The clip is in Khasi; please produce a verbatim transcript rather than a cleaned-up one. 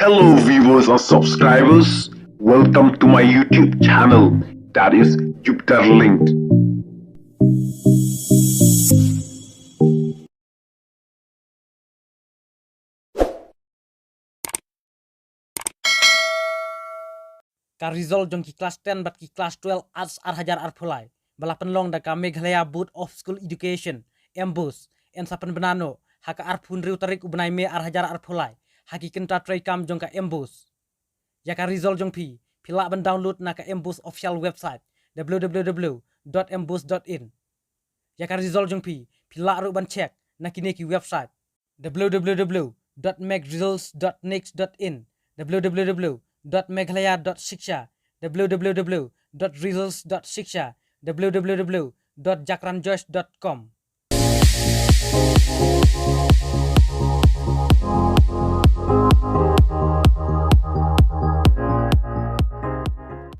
Hello viewers and subscribers, welcome to my YouTube channel, that is Jupiter Linked. Ka result jong ki class ten bad ki class twelve Arts ar hajar arphew lai ba la pynlong da ka Meghalaya Board of School Education, MBOSE, yn sa pynbna noh ha ka arphew hynriew tarik u bnai May ar hajar arphew lai ha ki kynta treikam jong ka MBOSE. Ïa ka result jong phi phi lah ban download na ka MBOSE official website, www.mbose.in. Ïa ka result jong phi phi lah ruh ban check na kine ki website: www.megresults.nix.in, www.meghalaya.shiksha, www.results.shiksha, www.jagranjoyce.com.